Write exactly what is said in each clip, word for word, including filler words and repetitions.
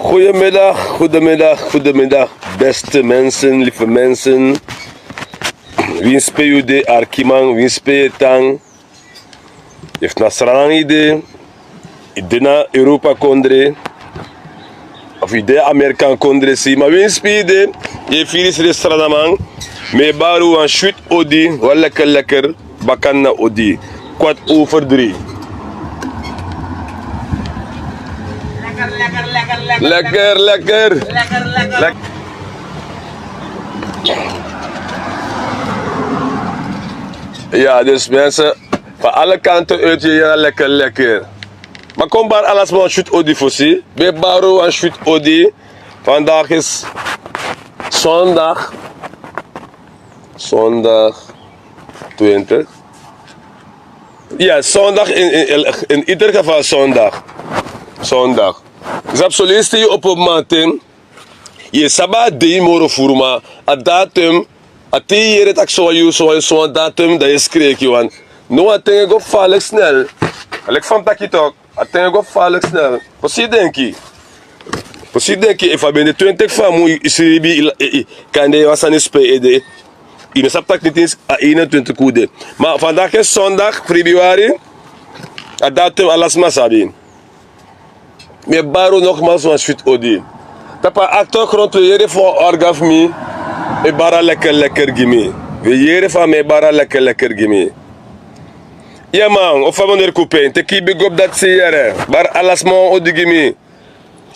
Goedemiddag, goedemiddag, goedemiddag, beste mensen, lieve mensen. Winsi pe yu de, arkiman, winsi pe yu e tan. Efu na Sranan yu de, yu de na Europa kondre, of yu de Amerikan kondre, si, ma winsi pe yu de, yu e firi srefi Sranaman. Mi e bari wan switi odi, wan lekker lekker bakana odi. Kwart over drie. Lekker, lekker. Lek- Ja, dus mensen, van alle kanten uit hier, ja, lekker, lekker. Maar kom maar, alles maar een shoot odi voor si. We baro een shoot odi. Vandaag is zondag. Zondag twintig. Ja, zondag in, in, in ieder geval zondag. Zondag. Dus op soliste je op een maand in. Yu e sabi a dei moro furu, ma a datum, a te yu yere tak' so wan yu, so wan yu, so wan datum, dan yu e skreki wan. No, a ten e go falik snel. A leki fa mi taki tok, a ten e go falik snel. Fosi yu denki. Fosi yu denki, efu a ben de twintig fu a mun, yu sribi, yu la- yu- yu- kande wan sani spe ede. Yu no sabi tak' niti a eenentwintig ku de. Ma vandaag is zondag, februari. A datum ala sma sabi. Mi e bari un nogmaals wan switi odi. Tapu a achtergrond we yere fu a orga fu mi e bari a lekker lekker gi mi. We yere fa mi e bari a lekker lekker gi mi. Ya man, o fa mi o neri kupen, teki yu bigi op dati se yere. Bari ala sma wan odi gi mi.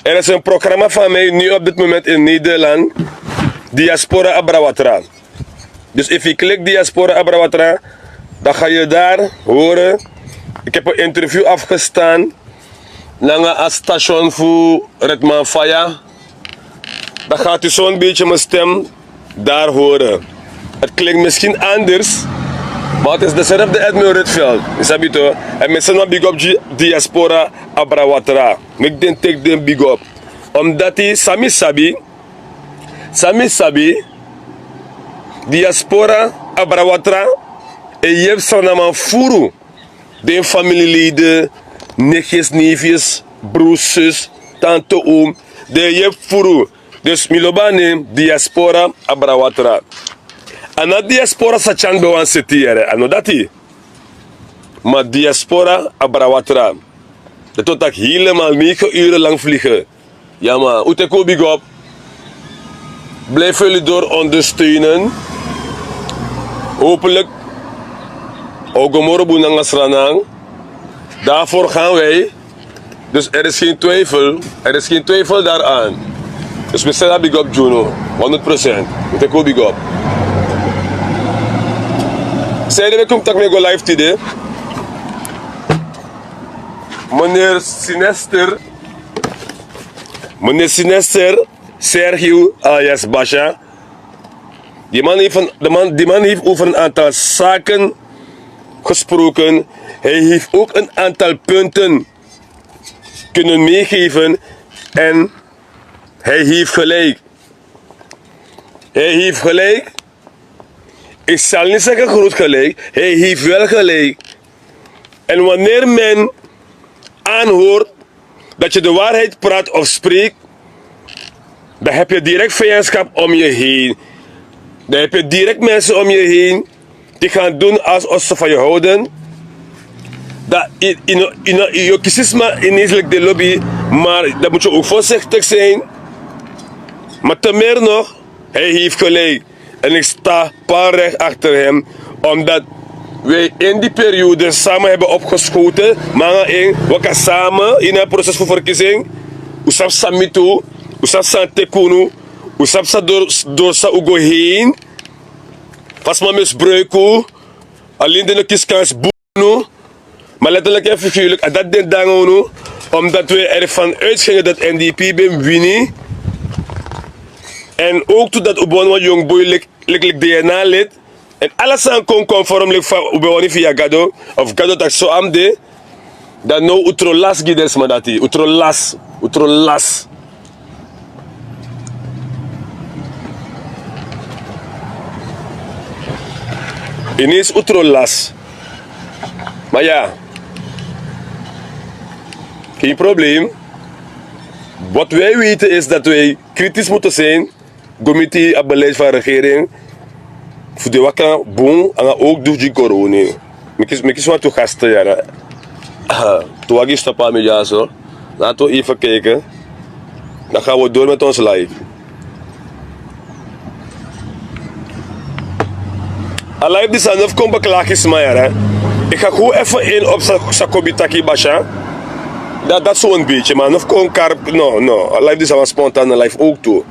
Er is een programma van mij nu op dit moment in Nederland, Diaspora Abrawatra. Dus efu yu klik Diaspora Abrawatra, dan ga je daar horen. Ik heb een interview afgestaan nanga a station fu Redman Faya. Dan gaat u zo'n beetje mijn stem daar horen. Het klinkt misschien anders, maar het is dezelfde Edmund Rietveld. Yu sabi toch? En mi e seni wan big up gi Diaspora Abrawatra. Meki den teki den big up. Omdat yu, san mi sabi, san mi sabi, Diaspora Abrawatra e yepi Sranaman furu. Den familieleden, nichtjes, neefjes, broers, zus, tante, oom, den e yepi furu. Dus mi lobi a nen Diaspora Abrawatra. A no Diaspora Satyan ben wan seti yere, a no dati. Ma Diaspora Abrawatra. Dati wil taki helemaal negen uren lang vliegen. Ya man, un teki un bigi op. Blijf jullie door ondersteunen. Hopelijk a o go moro bun nanga Sranan. Daarvoor gaan wij. Dus er is geen twijfel. Er is geen twijfel daaraan. Dus mi e seni a bigi op gi unu. Honderd procent. Un teki un bigi op. San ede meki mi taki mi e go live tide. Meneer Sinester. Meneer Sinester, Sergio alias Basha. Die man heeft, een, de man, die man heeft over een aantal zaken gesproken. Hij heeft ook een aantal punten kunnen meegeven. En hij heeft gelijk. Hij heeft gelijk. Ik zal niet zeggen groot gelijk. Hij heeft wel gelijk. En wanneer men aanhoort dat je de waarheid praat of spreekt, dan heb je direct vijandschap om je heen. Dan heb je direct mensen om je heen die gaan doen alsof ze van je houden. Dat in, in, in, in je kiesisma in de lobby, maar dan moet je ook voorzichtig zijn. Maar te meer nog, hij heeft gelijk. En ik sta paalrecht achter hem, omdat wij in die periode samen hebben opgeschoten. Manga in, waka samen in het proces voor verkiezing. Un sabi san mi tu, un sabi san teki unu, un sabi san doro, doro san un go heen. Fa sma misbruik un, a lindi no kisi kans bun unu. Maar letterlijk en figuurlijk, a dati den de nanga unu, omdat we ervan uitgingen dat N D P ben wini. En ook toen dat un ben wan young boy lik, lik, lik D N A-lid. En ala sani kon conform lik fa un ben wani via Gado, of Gado taki so a mus de, dan now un tron lasi gi den sma dati, un tron lasi, un tron lasi. Ineens un tron lasi. Maar ja, geen probleem. Wat wij weten is dat wij kritisch moeten zijn go miti a beleid fu a regering fu de waka bun anga ook du fu gi koroni. Meki sma tu gasten yara. Tu wagi stapa mi dyaso. Laten we even kijken. Dan gaan we door met ons live. A live disi a no fu kon beklagi sma yara. Ik ga gewoon even in op sa kobi taki basha. Dat dat zo'n beetje maar no fu kon kar no no a live disi a wan spontane live ook tu.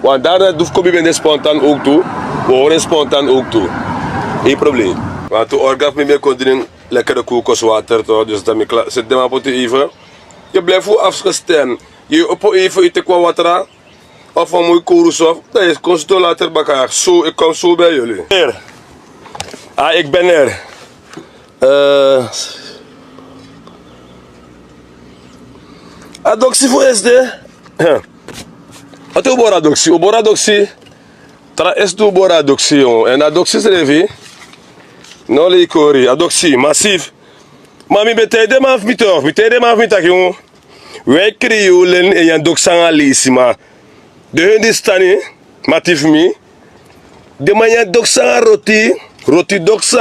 Want daar dat du fu kobi ben de spontaan ook tu. We horen spontaan ook tu. Geen probleem. Want tu orga fu mi ben kon dringi lekkere kokoswater toch dus dan mi kla seti den man poti even. Yu blij fu afgestem. Yu opo even yu teki wan watra. Of wan moi korusof dan yu kon sito later baka so yu kom so bij yuli. Hier. Ah ik ben er. A doksi fu esde. Ati un bori a doksi un bori a doksi. Tra esti un bori a doksi yon èn a doksi srefi. No leikori a doksi masif. Ma mi ben taigi den man fu mi tok mi taigi den man fu mi taki un. Wi e krei un leni en nyan doksi nanga leisi ma den heni disi tan ni. Mati fu mi. Den man nyan doksi nanga roti. Roti doksi.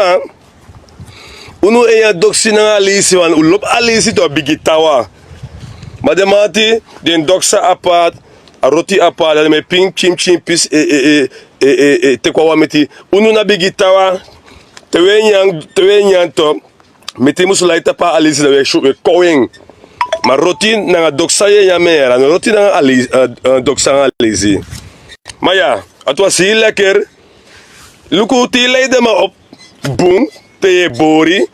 Unu e nyan doksi nanga leisi wan un lobi a leisi tu a bigi tawa. Ma den man ati den doksi a pat. A roti a pat dan den man e pin pikin pikin pisi e e e e e teki wan wan meti. Unu na bigi tawa. Te wi e nyan te wi e nyan to. Meti mus lai tapu a alisi dan wi e kon en. Ma roti nanga doksa yu e nyan mi en yara na roti nanga alisi. Doksa nanga alisi. Ma ya a tu a si yu leker. Luku te yu lai den man op bun. Te yu e bori.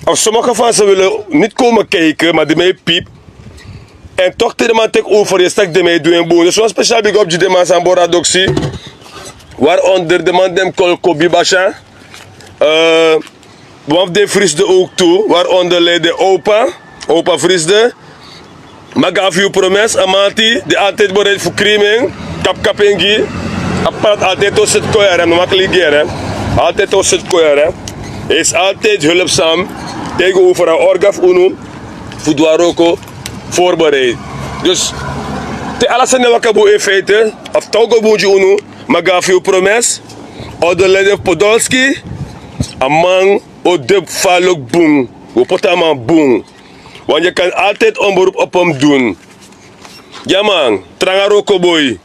Of somaka fan se wili niti kon mi kaiki ma di mi e pipi. Èn tok te den man teki over yu e si tak' den man e du en bun dus wan spesial bigi op gi den man san bori a doksi. Wari onder den man di den mus kol kobi basha. Wan fu den frisde owk tu wari onder lei den owpa. Owpa frisde. Ma go na fu yu promes a man ati di altide bereid fu krim en. Kapkapi en gi. A prati altide o seti kon yara en no maki ligi yara en. Altide o seti kon yara en. Esi altide hulpsam. Te yu go over a orga fu unu fu du a wroko. Forbereid. Dus te ala sani e waka bun en feite. A fu tan o go bun gi unu. Ma go na fu yu promes. Odi o lede fu podolski. A man o de fu falo bun. Wi o poti a man bun. Wan yu kan altide omberupu opo mus dun. Gi a man tranga roko boi.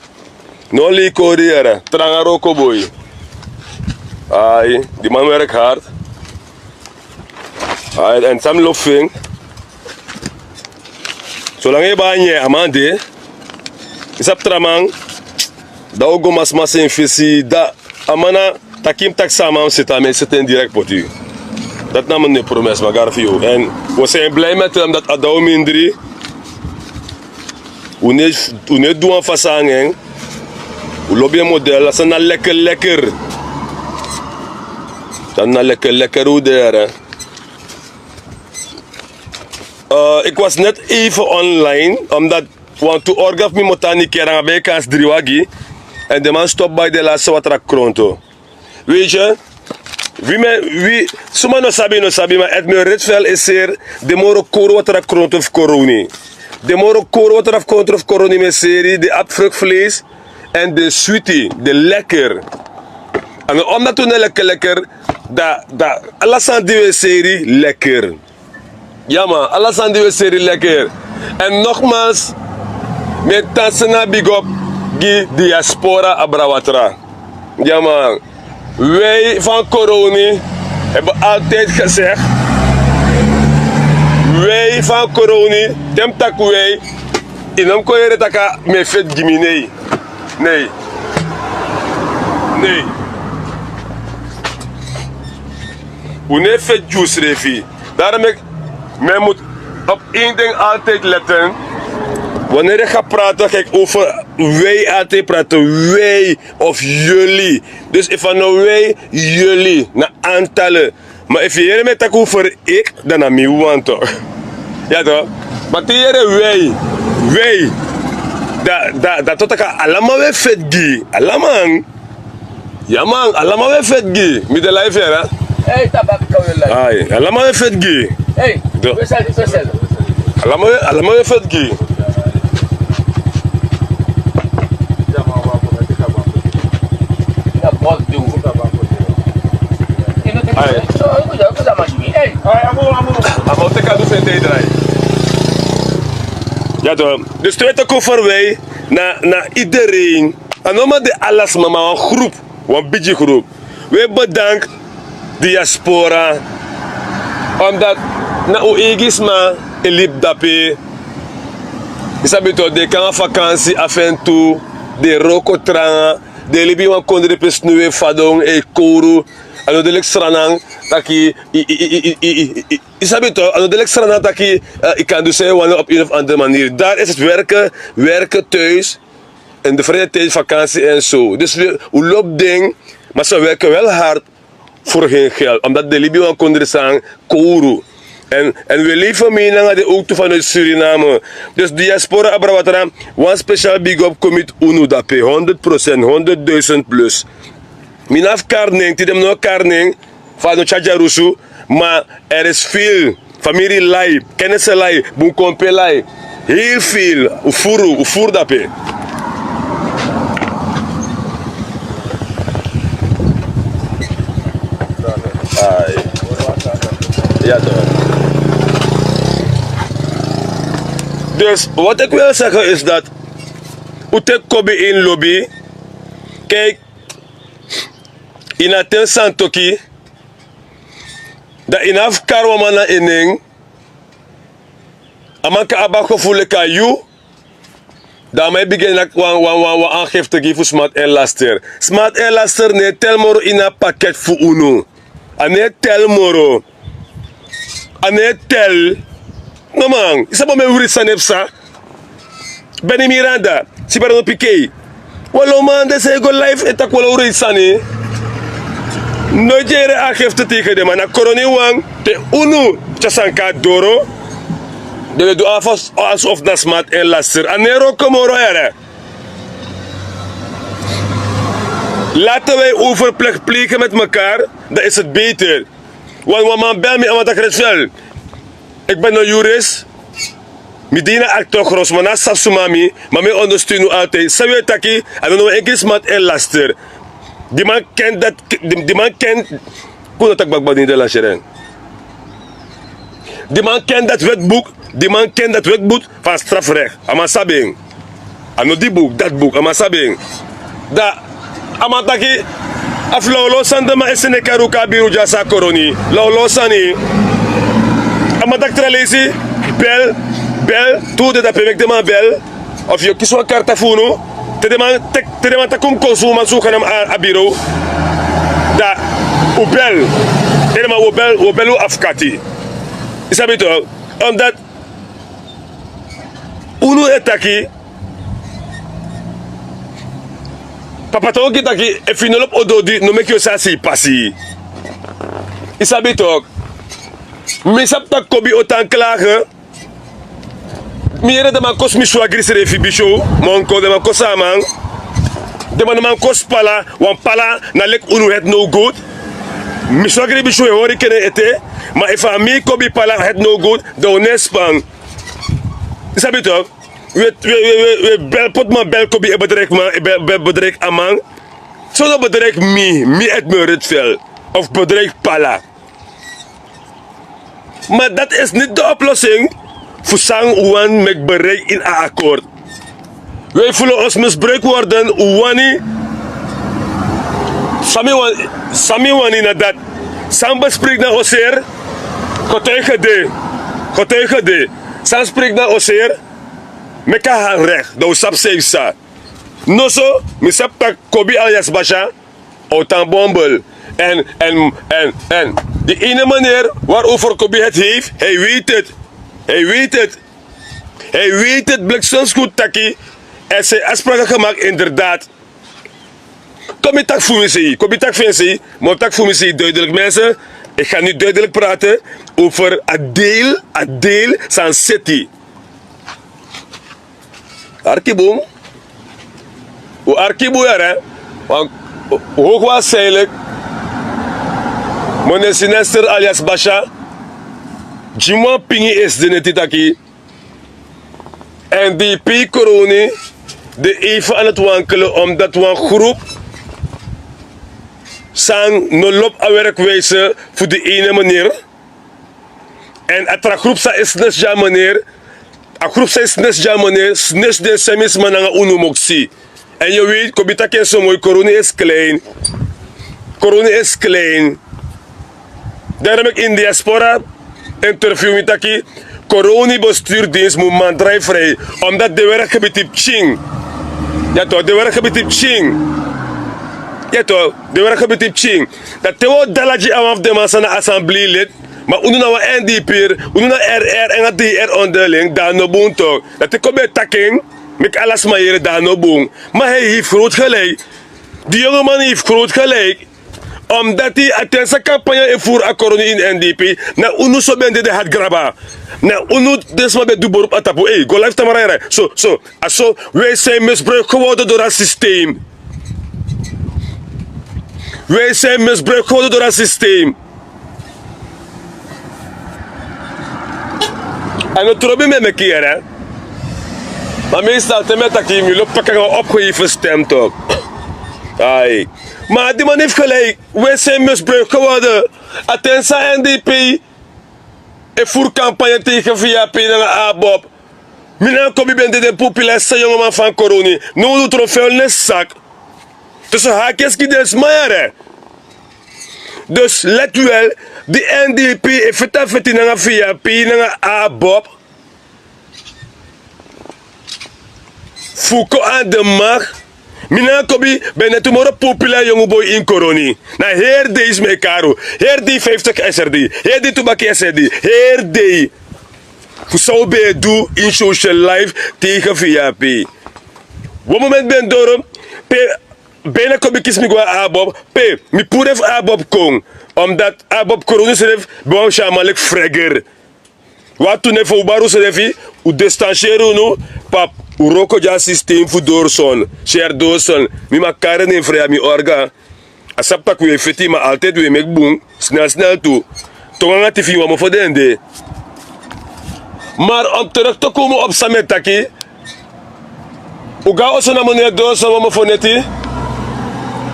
No lei kori yara tranga roko boi. Ai di man werki hard. Ai èn san mi lobi fu en. Solanga yu e bai a nyan a man de. Yu sabi tra man. Dan o go masmasi en fesi dan a man na taki yu mus taki san a man mus seti a mi e seti en direkti poti. Dati na mi no e promes magari fu yu èn wi o seni blai meti en dati a dan o mindri. Wi no e du wan fasi nanga en. Wi lobi en model a sani na lekker lekker. Sani na lekker lekker wi de yara. Ik was net even online omdat wantu orga fu mi motani keranga ben e kansi dri wagi. Èn den man stop bai den lasi watra kronto. Weiti yu? Wi men wi suma no sabi no sabi ma èt mi o redfel e seri. Den moro koro watra kronto fu koroni. Den moro koro watra kronto fu koroni mi e seri den abi frukfleisi. Èn den switi den lekker. A no omdati un no e lekker lekker. Dan ala sani di wi e seri lekker. Ya man ala sani di wi e seri lekker. Èn nogmals mi e tan seni a bigi op gi diaspora abra watra. Ya man. Wi fan koroni hebi altide gesegi. Wi fan koroni te mi taki wi. Yu no mus kon yere tak' mi e feti gi mi nei. Nei. Nei. Un no e feti gi unsrefi. Daro meki men mus op en ding altide leten. Waneri yu ga prati dan keki over wi altide prati wi of yuli. Dus efu a no wi yuli na antale. Ma efu yu yere mi e taki over ik dan na mi wawan tok. Ya tok. Ma te yu yere wi wi dan tok tak' alaman wi e feti gi alaman. Ya man alaman wi e feti gi mi de life yara. Alaman wi e feti gi. Alaman wi e feti gi. Ai. A man o teki a du fu en te e drai. Ya to. Dus te wi e toki over wi na, na iedereen. A no man de ala sma, ma wan groep, wan bigi groep. Wi e bedank diaspora. Omdat na un eigi sma e libi dape. Yu sabi to, den e kon nanga vakansi afu en tu, den e wroko tranga, den e libi ini wan kondre pe snu e fadon, e kowru. A no de leki Sranan taki, i, i, i, i, i, i, i, i sabi to, a no de leki Sranan taki, eh, i kan du san yu wani op een of andere manier. Daar is het werken, werken thuis, in de vrije tijd, vakantie en zo. Dus we, we lopen ding, maar ze werken wel hard voor hun geld, omdat den libi wan kondre san kowru. En, en wi e lever mi nanga den owktu vanuit Suriname. Dus diaspora abra watra, wan special big up kon miti unu dape, honderd procent, honderdduizend plus. Mi no abi kari nen, tide mi no kari nen, fa a no tyari dyarusu, ma er is veel, famiri lai, kenisi lai, bun kompe lai, heel veel, un furu, un furu dape. Ai. Ya to. Dus wat ik wil zeggen is dat un teki kobi ini lobi. Kijk, ini a ten san toki, dan ini a fu kari wan man na en nen, a man kan abi a gevoel leki a yu, dan a man e bigin naki wan, wan, wan, wan aangifte gi fu smart en laster. Smart en laster no e tel moro ini a paket fu unu. A no e tel moro. A no e tel. No man, yu sabi mi e writi sani e psa. Beni Miranda, Sibara no pikei. Wan lo man de san e go live e taki wan lo writi sani. Noiti yu e yere aangifte tegen den man, na koroni wan, te unu tyari sani kon na doro. Den e du alsof, alsof na smart en laster. A no e wroko moro yere. Laten wij overleg plegen met elkaar, dan is het beter. Want wan man bel mi, a man taki: Redfield, ik ben een jurist. Mi de ini a achtergrond, ma mi no sabi suma mi, ma mi e ondersteun unu altijd. San wi e taki, a no wan enkri smart en laster. Di man ken dat, di, di man ken, kon no taki bakba Nederlands, yere. Di man ken dat wetboek, di man ken dat wetboek van strafrecht. A man sabi en. A no di boek, dat boek, a man sabi en. Dan a man taki, a fu lawlaw sani den man e seni e kari un kon na biro dya, a sa koroni. Lawlaw sani. A man taki tra leisi, bel, bel, tu de dape, meki den man bel. Of yu o kisi wan karta fu unu. Te den man tek, te den man taki un mus kon susu, un man susu kon na a, a biro. Dan un bel. Te den man, un o bel, un o bel un afkati. Yu sabi to, omdat unu e taki, papa tongo taki, efu yu no lobi ododi, no meki yu o si a sei pasi. Yu sabi to, mi sabi taki kobi o tan klage. Mi yere den man kosi mi swagri srefi, Bishop, Monko, den man kosi a man. Den man, den man kosi Pala, wan Pala na leki unu head no good. Mi swagri Bishop e hori kene ete, ma efu a mi kobi Pala head no good, dan un no e span. Yu sabi to, wi, wi, wi, wi, wi bel, poti man bel kobi e bedreig man, e bel, bel bedreig a man. So no bedreig mi, mi Edmund Rietveld, of bedreig Pala. Maar dat is niet de oplossing fu san un wani meki bereik ini a akkoord. Wij voelen ons misbruikt worden, un wani, san mi wani, san mi wani na dat. San bespreek na un seri, getuige de, getuige de. San spreek na un seri, meki a recht, dan un sabi san yu sa. Noso, mi sabi taki kobi alias Basha o tan bombel. En, en, en, en die ene meneer waarover Kobi het heeft, hij weet het. Hij weet het. Hij weet het, bliksem goed taki. Er zijn afspraken gemaakt, inderdaad. Kobi taki fu mi sei, Kobi taki fu mi sei, maar taki fu mi sei duidelijk, mensen. Ik ga nu duidelijk praten over a deel, a deel san seti. Arki bun. Un arki bun yere. Wan, hoogwaarschijnlijk, meneer Sinester alias Basha, gi mi wan pingi esi de neti taki N D P koroni de even aan het wankelen, omdat wan groep San no lobi a werkwijse fu di ene meneer. Èn a tra grupu san e snesi gi a meneer. A grupu san e snesi gi a meneer snesi den semi sma nanga unu moksi. Èn yu e weiti kon bi taki en so moi, koroni esi klein. Koroni esi klein. Daro meki ini diaspora interview mi taki koroni besturu dinsi mu man drai frei. Omdati den werki gebiti pikin. Ya to den werki gebiti pikin. Ya to den werki gebiti pikin. Dan te wi o dala gi a wan fu den man san na asamblei leti. Ma unu na wan n d p r, unu na r r en a d r onderling dan a no bun tok. Dan te kon ben e taki en meki ala sma yere dan a no bun. Ma hei hei fu growtu geleik. Di yongu man hei fu growtu geleik. Omdati a ten san kampanya e furu a koroni ini n d p na unu so ben de den hati graba. Na unu den sma ben du borupu a tapu ei go laifi tamara yere. So so a so wi e san e misbruiki geworden dori a sistem. Wi e san e misbruiki geworden dori a sistem. A no trobi mi e meki yere. Ma mi e stal te mi e taki mi lobi paki nanga opgeheven stem tok. Ai. Ma a di man efu geleik. Wi e san e misbruiki geworden. A ten san n d p e furu kampanya tegen via p nanga a bob. Mi nanga kobi ben de den populair san yongoman fan koroni. No unu tron felnes sak. Tusu haki e ski den sma yere. Dus let wel. Di n d p e feti a feti nanga via p nanga a bob. Fu kon an de mak. Mi nanga kobi ben de tu moro populair yongu boi ini koroni. Na heri dei sma e kari unu. Heri dei fiftik s r d. Heri dei tubaki s r d. Heri dei. Fu san un ben e du ini social life tegen via p. Wan moment ben doro pe ben na kobi kisi mi go na a bob pe mi puru en fu a bob kon. Omdati a bob koroni srefi ben wani si a man leki freger. Wan tu ne fu un bari unsrefi. Un distanseri unu. Pap, un wroko gi a sistem fu dorson. Seri dorson. Mi makari nen frei a mi orga. A sabi tak' wi e feti ma altidi wi e meki bun. Snel snel tu. Tongo nanga tifi wan mofo den de. Mari omtrek toku un mu obi san mi e taki. Un go na oso na monedi dorson wan mofo neti.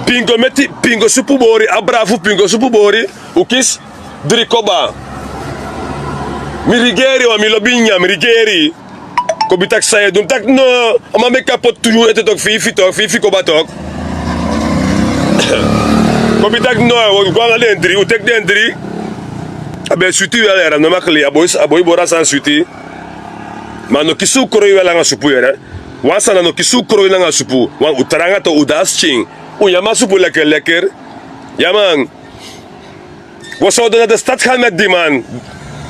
Pingo meti pingo supu bori abra fu pingo supu bori. Un kisi dri koba. Mi rigeri wan mi lobi nyan mi rigeri. Kobi taki san yu e du mi taki no. A man meki a poti tu yuru ete toki feifi toki feifi koba toki. Kobi taki no. Un go nanga den dri un teki den dri. A ben switi wel yara no makli a boi bori a sani switi. Ma a no kisi un kroi wel nanga supu yara. Wan sani a no kisi un kroi nanga supu. Wan un tranga to un de na skin. Un yama supu leker leker. Ya man. Wi o sodo na de stati gan meti di man.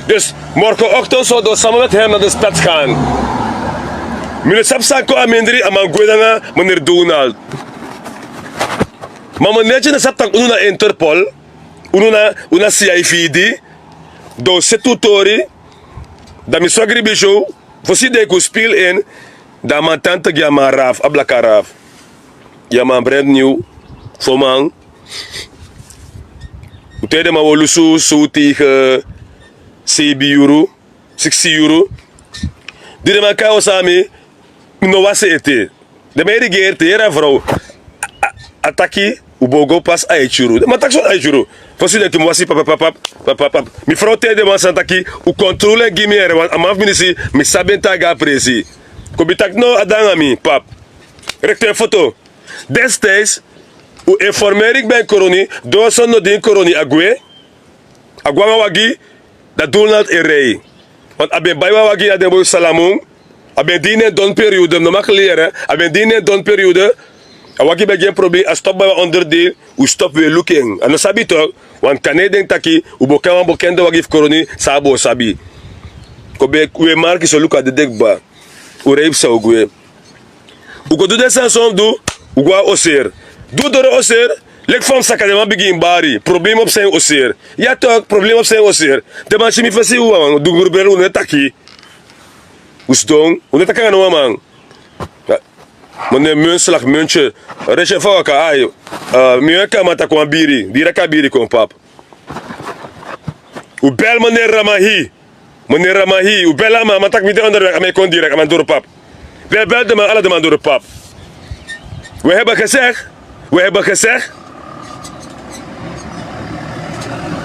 Dus morgen okton sodo sama meti hem na de stati gan. Mi no sabi san kon a mindri a man gwe nanga meneri donald. Ma meneri di no sabi tak' unu na interpol. Unu na unu na si a e fidi. Dan un seti un tori. Dan mi swagri bishow. Fosi den e kon spil en. Dan a man tante gi a man raf a blaka raf. Gi a man brand new. Fo man. Un te den man wi o lusu sow tegen seibi yuru. Siksi yuru. Di den man kai oso na mi. Mi no wasi ete. Den man e rigeri te yere a frow. A taki un bo go pasi a e tyuru den man taki sori a e tyuru. Fosi den tu mi wasi papapapap. Mi frow te den man sani taki un kontrol en gi mi yere wan a man fu mi disi. Mi sabi en taigi a presi. Kon mi taki no a de nanga mi pap. Rekte en foto. Destijds un informeri kba en koroni. Dorsoni no dini koroni a gwe. A gwe nanga wagi. Dan dulnat e rei. Want a ben bai wan wagi na den boi salamun. A ben dini en don periode mi no maki leri. A ben dini en don periode. A wagi ben gi en problem a stop bai wan onderdeel. Un stop un e luku en a no sabi tok. Want kan ne e denki taki un bo kai wan bokende wagi fu koroni san a bo sabi. Kon ben un e marki so luku a dede kba. Un rei psa un gwe. Un go du den sani san un mus du. Un go na oser. Di un doro oser. Leki fa mi saka den man bigin bari problem obi san en oser. Ya tok problem obi san en oser. Den man si mi fesi un wawan du gruberi un no e taki. Un sidon un no e taki nanga no wan man. Mande menslak mentye. Resi en fa waka ai. Mi weki a man taki wan biri di raki a biri kon pap. Un bel mande ramahi. Mande ramahi un bel a man a man taki mi de onderwek a man e kon direk a man doro pap. Bel bel den man ala den man doro pap. We heben gesek. We heben gesek.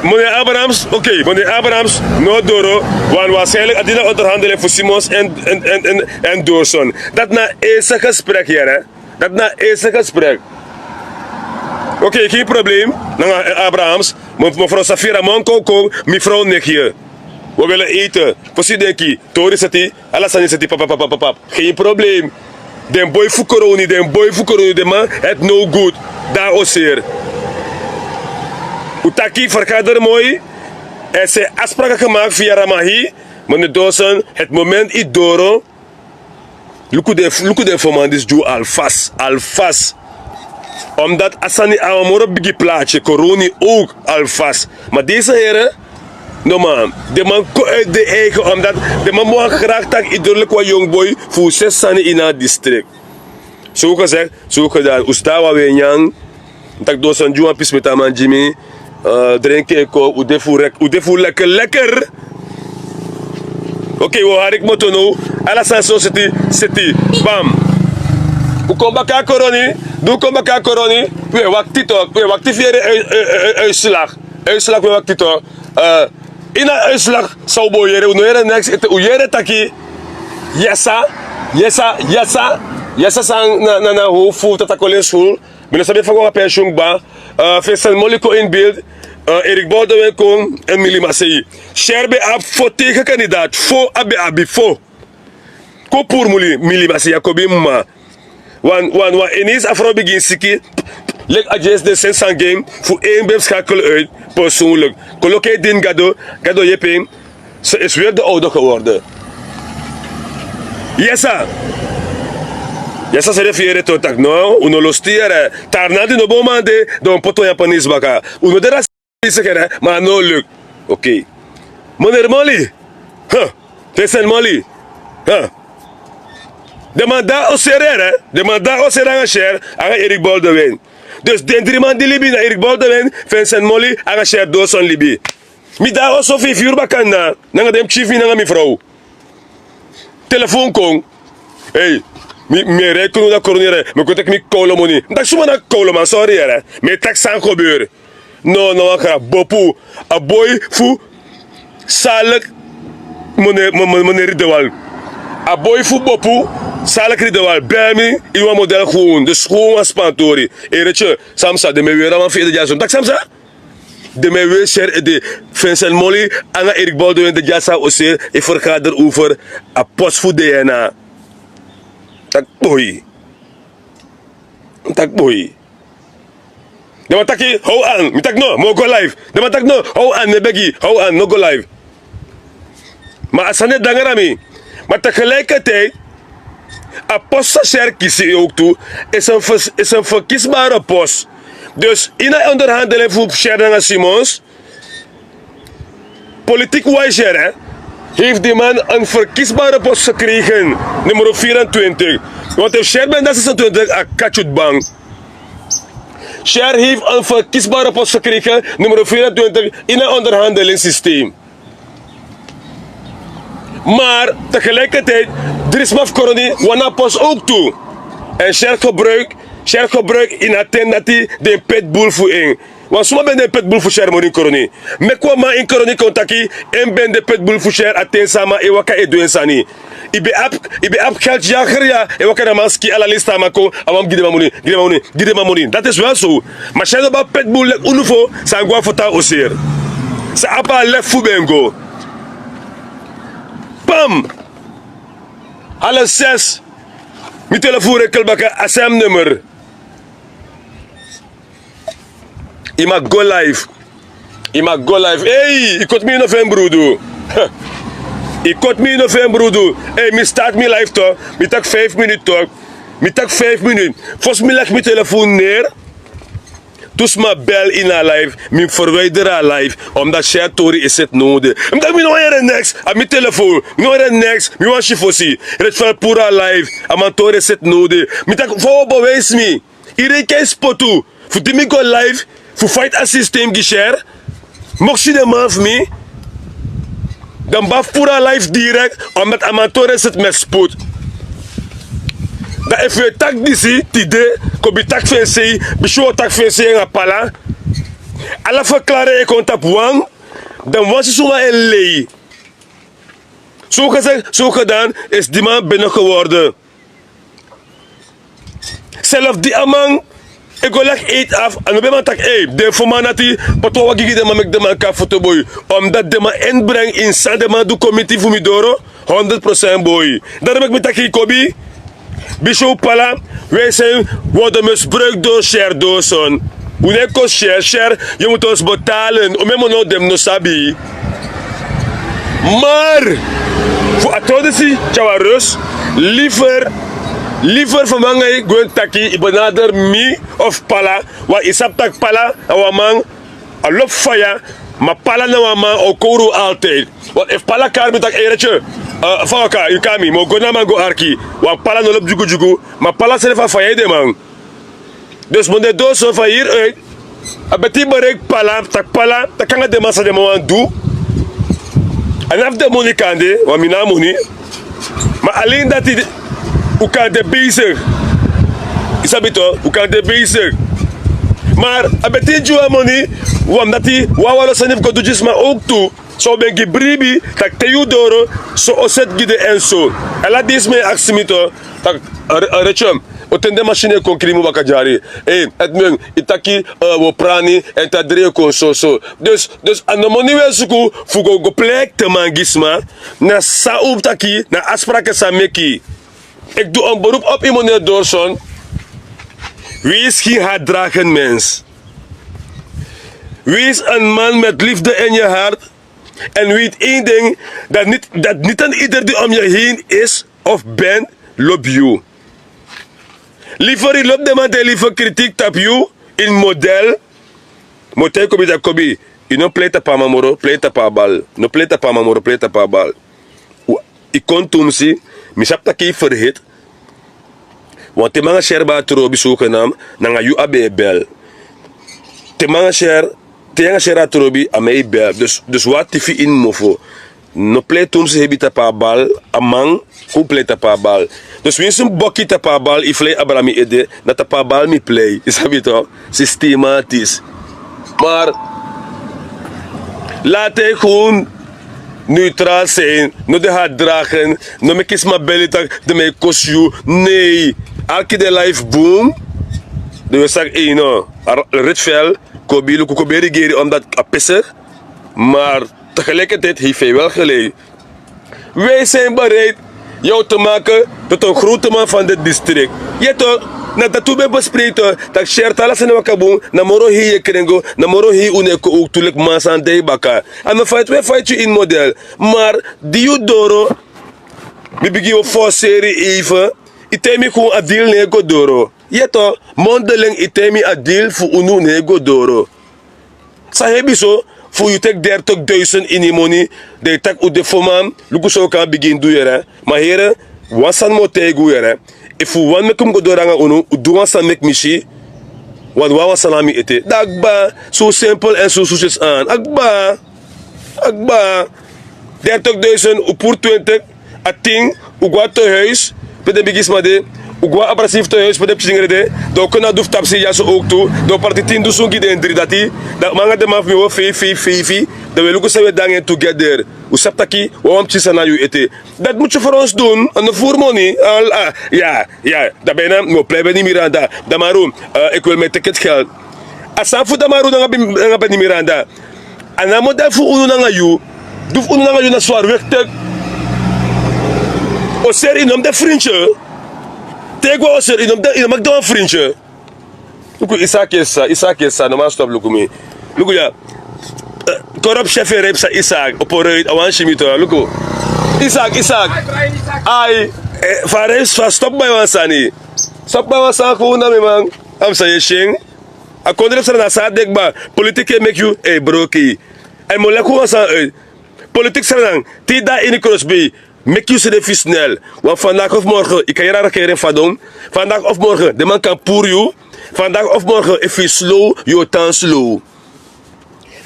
Moni abrahams, ok, moni abrahams no doro. Wan warsijnlik a dina onderhandelen fu simons en en en en en dorson. Dat na eerste gesprek hier hè. Dat na eerste gesprek. Ok, geen probleem. Nanga abrahams, mevrouw safira man kon kon. Mevrouw nigje, we willen eten. Fosi denki tori seti. Ala sani seti papapapapap. Geen probleem. Den boi fu koroni den boi fu koroni den man het no good. Daar oseer. Utaki vergader moi. Er zijn afspraken gemaakt via ramahi. Meneer dosen, het moment is doro. Luku den foman disi dyu alfas alfas. Omdat a sani a wan moro bigi plaatye koroni ook alfas. Maar deze here, no man, den man kon uit den eigen omdat den man mogen graag taki idorlik wan yongu boi. Fu un sesi sani ini a distrikt. Sowke seki sowke dati un sidon a wan we en nyan. Taki dosan gi wan pisi meti a man gi mi. Drenki en kon un de fu lekker lekker. Ok, un o hari kmoto now. Ala sani so seti seti. Bam. Un kon baka a koroni. Di un kon baka a koroni, un e wakti tok un e wakti fu yere. Uitslag. Uitslag un e wakti tok. Ini a uitslag san un bo yere un no yere neks ete un yere taki. Yesa. Yesa. Yesa. Yesa san na na how fu tata kolen skul. Mi no sabi fa go a pensiun kba. Vincent moli kon ini bild. Erik bolden wen kon. Èn mi limasei. Sher ben abi fo tegen kandidaat fo a ben abi fo. Kon puru mi limasei a kon bi mi mama. Wan wan wan ini isi a frow bigin siki. Leki a dyesi den seni san gi en fu en ben fu skakel uit. Persoonlik. Kon loki en dini gado. Gado yepi en. Se isi weri de owde geworden. Yesa. Yesa seri fu yere to taki no un no losti yere. Tarnadi no bo man de. Dan un poti wan yapanisi baka. Un no de dasi sekere. Ma a no luk. Ok. Meneer moli. Vincent moli. Den man dan o seri yere. Den man dan o seri anga sher anga erik bolden wen. Dus den dri man di libi na erik bolden wen, vincent moli anga sher doson libi. Mi dan o so feifi yuru baka nanga den mi kisi fu mi nanga mi frow. Telefon kon. Ei. Mi e rei kunu dan koroni yere mi kon teki mi kowlo moni mi taki suma na kowlo man sori yere. Mi e taki san gebeur. No na wan gra bopu. A boi fu salik. Moni ridewal. A boi fu bopu. Salik ridewal bel mi. Ini wan model gewon dus gewon wan spantori. Eretye. Samsa den mi e weri a wan fu ede dyason taki samsa. Den mi e weri seri ede. Vincent moli anga erik bolden wen de dyasa oseer e fergader over. A post fu dna. Taki boi. Taki boi. Den man taki how an mi taki no mi o go live. Den man taki no how an mi e begi how an mi no go live. Ma a sani e dangra mi. Ma tegelijkertijd a post san sher kisi en ook tu. Is en verkisbare post. Dus ini a onderhandeling fu sher nanga simons. Politiek wijzer hè. Heeft die man en verkiesbare post gekregen. Nummer vierentwintig. Want heeft sher ben dan zesentwintig a katyutbank. Sher heeft en verkiesbare post gekregen. Nummer vierentwintig in en onderhandelingssysteem. Maar tegelijkertijd drisma fu koroni wan na post ook tu. En sher gebruik sher gebruik ini a ten dati den pitbull fu en. Wan suma ben de pitbull fu sher moni ini koroni. Meki wan man ini koroni kon taki en ben de pitbull fu sher a ten san a man e waka e du en sani. Yu ben abi geld yager ya e waka na man skin ala lista a man kon a man mus gi den man moni. Gi den man moni. Dati isi wel so. Ma sher no ben abi pitbull leki unu fo san go a fota oseer. San abi a lef fu ben go. Pam. Half ses. Mi telefon rekel baka a sem nummer. Yu mag go live. Yu mag go live ei yu koti mi ini ofu en brudu. Yu koti mi ini ofu en brudu. Ei mi start mi live tok. Mi taki fif minut tok. Mi taki fif minut. Fosi mi leki mi telefon neer. Tu sma bel ini a live. Mi mus ferwider a live. Omdati sher tori e seti nowde. Mi taki mi no wan yere neks a mi telefon. Mi no wan yere neks. Mi wan si fosi. Reti fu a puru a live. A man tori e seti nowde. Mi taki fa un o bewijsi mi. Iri e kai spotu. Fu di mi go live fu faiti a sistem gi sher. Moksi den man fu mi. Dan mi bo abi fu puru a live direkt. Omdati a man tori e seti mi e spotu. Dan efu yu e taki disi tide kon bi taki fu en sei. Bisi un o taki fu en sei nanga pala. Ala ferklari e kon tapu wan. Dan wan si suma e lei. Suma gedan esi di man bene geworden. Self di a man e go leki eiti afu a no ben man taki ei den fu man nati. Poti wan wagi gi den man meki den man kon na fotoboi. Omdati den man en brengi ini san den man du komiti fu mi doro. Honderd prosent boi. Dati meki mi taki yu kobi. Bisi un pala. Wi e seni. Worden misbruik dori syeri dori son. Un no e kosi syeri syeri. Yu mus tosi betalen un men mono den mi no sabi. Mar fu a trodisi tyari wan rus. Liver liver fu mi anga yu gwe en taki yu benader mi of pala. Wan yu sabi tak' pala na wan man a lobi faya. Ma pala na wan man o kowru un altide. Wan efu pala kari mi tak' eretye fa waka yu kari mi mi o go na a man go arki. Wan pala no lobi dyugudyugu. Ma pala srefi a faya ede man. Dus mi o de doo so fa hiri uit. A beti bereiki pala tak' pala tak' anga den man san den man wani du. A na fu den moni kan de wan mi na a moni. Ma alen dati un kan de beisik. Yu sabi to un kan de beisik. Mar a beti gi wan moni. Wan dati wawan lo sani fu go du gi sma owktu. San un ben gi bribi tak' te yu doro so o seti gi den èn so. Ala dei sma e aksi mi to tak' retyem. O ten den masini e kon krin mi baka dyari. Edmund yu taki wi o prani èn te a drei e kon soso. Dus a no moni wi e suku fu go go pleki te man gi sma. Na san un taki na a afspraki san meki. Eki du en berupu opu yu moni e dorson. Wi isi gen hati dragen mens. Wi isi en man meti lifde en yu hart. Èn wi iti en ding dati niti en ider di om yu hen isi of ben lobi yu. Liver yu lobi den man di e liver kritik tapu yu. Ini model. Mi o taigi kobi dati kobi. Yu no plei tapu a man moro plei tapu a bal. No plei tapu a man moro plei tapu a bal. Yu kon tu mi si. Mi sabi tak' yu ferheti. Wan te mi anga syeri ben a trobi sugenam nanga yu a ben e bel. Te mi anga syeri te yu anga syeri a trobi a mi e bel. Dus wan tifi ini mofo. No plei tumsi hebi tapu a bal. A man kon plei tapu a bal. Dus winsi mi boki tapu a bal yu flei abra mi ede. Na tapu a bal mi plei yu sabi to. Sistematis. Mar lati en gewon. Neutral sin. No de hati dragen. No meki sma beli tak' den mi e kosi yu. Nei. Alki den life bun. Den wi e saki ei no. Ritfel. Kobi luku kobi e rigeri omdati a pese. Mar tegeliketeit hefi en wel gelei. Wi e seni bereiti yu o te make. Doti en groteman fan de distrik. Yeto. Na dati un ben bespreiti. Tak' syeri te ala sani waka bun. Na moro hei yu e krengo. Na moro hei unu e kon owktu leki man sani de yu baka. A no faiti wi e faiti yu ini model. Mar di yu doro. Mi bigin yu o forseri eifen. Yu taigi mi kon a dil no e go doro. Yeto. Mondeling yu taigi mi a dil fu unu no e go doro. San hebi so? Fu yu teki dertig duisen ini yu moni. Dan yu taki un de foman. Luku san un kan bigin du yere. Ma here. Wan sani mi o taigi un yere. Efu un wani meki mi go doro nanga unu un du wan sani meki mi si. Wan wan wan sani na mi ete dan a kba. Sow simpel èn sow sow sesi an a kba. A kba. Dertig duisen un puru twintig. A tin. Un go na tehuis. Pe den bigisma de. Un go na abrasifi tehuis pe den pikin singre de. Dan un kon na du fu tapu sei dyaso owktu. Dan un parti tin dusun gi den dri dati. Dan mi anga den man fu mi un o feifi feifi. Dan un e luku san un e dangi en tugeder. Un sabi taki wan wan pikin sani na yu ete. Dati mutu yu fronsi dun a no furu moni. Ala ya. Ya. Dan ben na mi o plei ben nimiranda. Damaru. Ekwel mi e teki eti geld. A sani fu damaru nanga ben nimiranda. A na model fu unu nanga yu. Du fu unu nanga yu na swari wektek. Oseri yu no mus de frintye. Te yu go na oseri yu no mus de yu no maki de wan frintye. Luku isaki e sisa isaki e sisa no man stopu luku mi. Luku ya. Korop syefi e reipi san isaki opo reuit a wani si mi to luku. Isaki isaki. Ai. Fu a reipi fu a stopu bai wan sani. Stopu bai wan sani fu unu na mi man. A mus san yu e si en. A kondre fu srana san a de kba. Politiki e meki yu e brokei. Èn mi o leki wan sani uit. Politiki srana. Te yu de na ini krosbei. Meki yu srefi snel. Wan fandak of morgen yu kan yere a regering fadon. Fandak of morgen den man kan puru yu. Fandak of morgen efu yu slow yu o tan slow.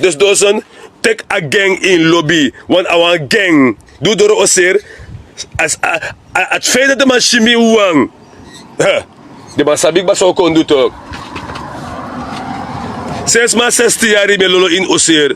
Dus dosen. Teki a geng ini lobi. Wan a wan geng. Di un doro oseri. A ti fei dati den man si mi wan. Den man sabi kba san un kon du tok. Sensma sesti yari ben lolo ini oseri.